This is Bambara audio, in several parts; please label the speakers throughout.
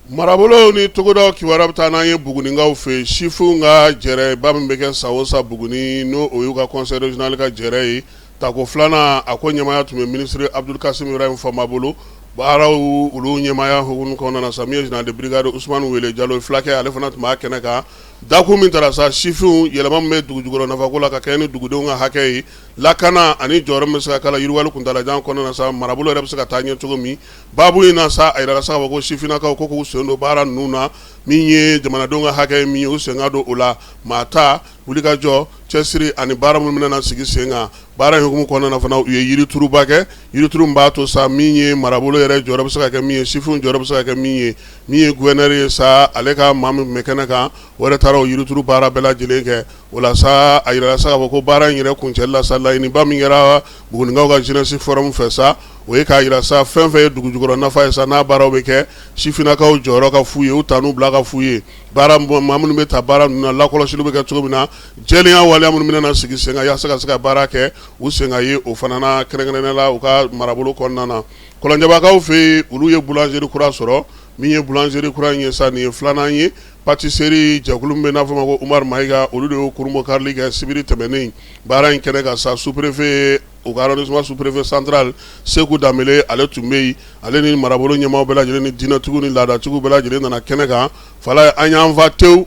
Speaker 1: Marabolo ni togodaw kibaruya bɛ taa n'an ye Bugunikaw fɛ yen, sifinw ka jɛrɛba min bɛ kɛ san o san Buguni, n'o o y'u ka conseil régional ka jɛrɛ ye, tako filanan a ko ɲɛmaaya tun bɛ minisiri Abdul Kasim Ibrahim Famba bolo. Baaraw olu ɲɛmaaya hukumu kɔnɔna na sa, min ye général de brigade Usumani Wele Jalo fulakɛ, ale fana tun b'a kɛnɛ kan. Dakun min taara sa, sifinw yɛlɛma min bɛ dugujukɔrɔ nafako la ka kɛɲɛ ni dugudenw ka hakɛ ye, lakana ani jɔyɔrɔ min bɛ se ka k'a la yiriwali kuntaalajan kɔnɔna na sa, marabolo yɛrɛ bɛ se ka taa ɲɛ cogo min. Baabu in na sa, a jirala sa k'a fɔ ko sifinnakaw ko k'u sen don baara ninnu na, min ye jamanadenw ka hakɛ ye, min ye u sen ka don o la, maa ta, wulikajɔ, cɛsiri ani baara minnu bɛna sigi sen kan. Baara in hukumu kɔnɔna na fana, u ye yirituruba kɛ, yirituru min b'a to sa, min ye marabolo yɛrɛ jɔyɔrɔ bɛ se ka kɛ min ye, sifinw jɔyɔrɔ bɛ se ka kɛ min ye. Min ye gouverneur ye sa, ale ka maa min tun bɛ kɛnɛ kan, o yɛrɛ taara o yirituru baara bɛɛ lajɛlen kɛ. O la sa, a jirala sa k'a fɔ ko baara in yɛrɛ kuncɛli la sa, laɲiniba min kɛra Bugunikaw ka jeunesse forum fɛ sa, o ye k'a jira sa, fɛn fɛn ye dugujukɔrɔ nafa ye sa, n'a baaraw bɛ kɛ, sifinnakaw jɔyɔrɔ ka f'u ye, u t'u bila ka f'u ye baara maa minnu bɛ taa baara ninnu na, lakɔlɔsili bɛ kɛ cogo min na, jɛlenya waleya minnu bɛna sigi sen kan yaasa ka se ka baara kɛ, u sen ka ye o fana na, kɛrɛnkɛrɛnnenya la u ka marabolo kɔnɔna na. Kɔlɔnjɛbakaw fɛ yen, olu ye boulangerie kura sɔrɔ. Min ye boulangerie kura in ye sa, nin ye filanan ye. Pâtisserie jɛkulu min bɛ n'a fɔ ma ko Umaru Mayiga, olu de y'o kurunbonkarili kɛ sibiri tɛmɛnen. Baara in kɛnɛ kan sa, sous-préfet u ka arrondissement, sous-préfet central Seku Danbele, ale tun bɛ yen, ale ni marabolo ɲɛmaaw bɛɛ lajɛlen ni diinɛtigiw ni laadatigiw bɛɛ lajɛlen nana kɛnɛ kan. Fala, an y'an fa tewu.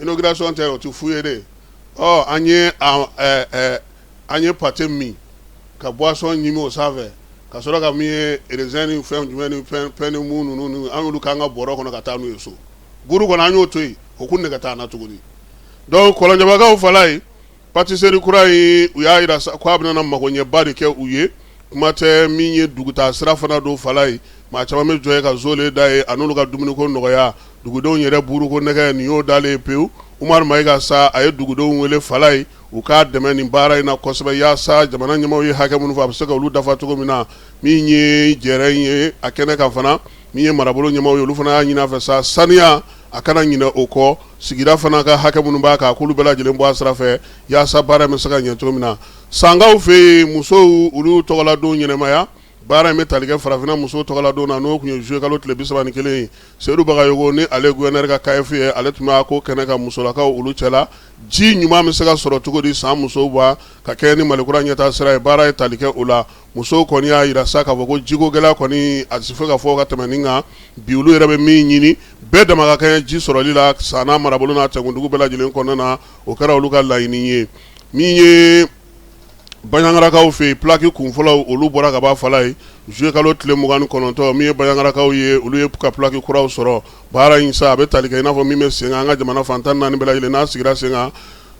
Speaker 1: Inauguration tɛ, o tɛ fu ye dɛ. Ɔ an ye pâté min ka boisson ɲimi o sanfɛ, ka sɔrɔ ka min ye raisin ni fɛn jumɛn ni fɛn pain ni mun ninnu, an y'olu k'an ka bɔrɔ kɔnɔ ka taa n'u ye so. Buru kɔnɔ, an y'o to yen, o kun nɛgɛ t'an na tuguni. Donc Kɔlɔnjɛbakaw fala ye pâtisserie kura in, u y'a jira sa ko a bɛna magoɲɛba de kɛ u ye. Kuma tɛ, min ye dugutaa sira fana don fala ye, maa caman bɛ jɔ ye ka zole da ye, a n'olu ka dumuniko nɔgɔya, dugudenw yɛrɛ buruko nɛgɛ, nin y'o dalen ye pewu. Umaru Mayiga sa, a ye dugudenw wele fala ye, u k'a dɛmɛ nin baara in na kosɛbɛ, yaasa jamana ɲɛmaaw ye hakɛ minnu fɔ, a bɛ se ka olu dafa cogo min na. Min ye jɛrɛ in ye a kɛnɛ kan fana, min ye marabolo ɲɛmaaw ye, olu fana y'a ɲini a fɛ sa, saniya, a kana ɲinɛ o kɔ, sigida fana ka hakɛ minnu b'a kan, k'olu bɛɛ lajɛlen bɔ a sira fɛ, yaasa baara in bɛ se ka ɲɛ cogo min na. Sankaw fɛ yen, musow olu tɔgɔladon ɲɛnamaya, baara in bɛ tali kɛ farafinna musow tɔgɔladon na, n'o tun ye juillet kalo tile 31 ye. Seyidu Bagayogo, ni ale gouverneur ka CAEF ye, ale tun b'a ko kɛnɛ kan musolakaw olu cɛla. Ji ɲuman bɛ se ka sɔrɔ cogo di san musow ba ka kɛ ni Mali kura ɲɛtaa sira ye, baara ye tali kɛ o la. Musow kɔni y'a jira sa k'a fɔ ko jiko gɛlɛya kɔni, a tɛ se ka fɔ ka tɛmɛ nin kan bi. Olu yɛrɛ bɛ min ɲini, bɛɛ dama ka kɛɲɛ ji sɔrɔli la san n'a marabolo n'a cɛkundugu bɛɛ lajɛlen kɔnɔna na, o kɛra olu ka laɲini ye. Min ye Baɲagarakaw fɛ yen, plaque kunfɔlɔw olu bɔra ka ban fala ye juillet kalo tile 29. Min ye Baɲagarakaw ye, olu ye ka plaque kuraw sɔrɔ. Baara in sa, a bɛ tali kɛ i n'a fɔ min bɛ sen kan an ka jamana fan 14 bɛɛ lajɛlen, n'a sigira sen kan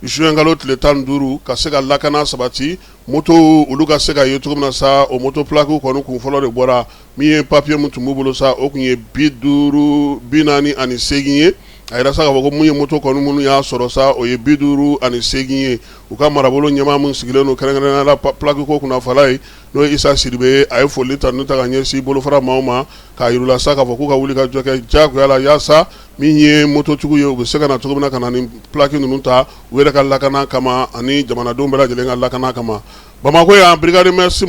Speaker 1: juin kalo tile 15, ka se ka lakana sabati, moto olu ka se ka ye cogo min na sa, o moto plaque kɔni kunfɔlɔ de bɔra. Min ye papier min tun b'u bolo sa, o tun ye 50 48 ye. A yira sa k'a fɔ ko mun ye moto kɔni minnu y'a sɔrɔ sa, o ye 58 ye. U ka marabolo ɲɛmaa min sigilen don kɛrɛnkɛrɛnnenya la plaque ko kunna fala ye, n'o ye Isa Sidibe ye, a ye foli tanu ta ka ɲɛsin bolofara maaw ma, k'a yir'u la sa k'a fɔ k'u ka wuli ka jɔ kɛ diyagoya la, yaasa min ye mototigiw ye, u bɛ se ka na cogo min na ka na ni plaque ninnu ta u yɛrɛ ka lakana kama ani jamanadenw bɛɛ lajɛlen ka lakana kama. Bamakɔ yan, brigade merci.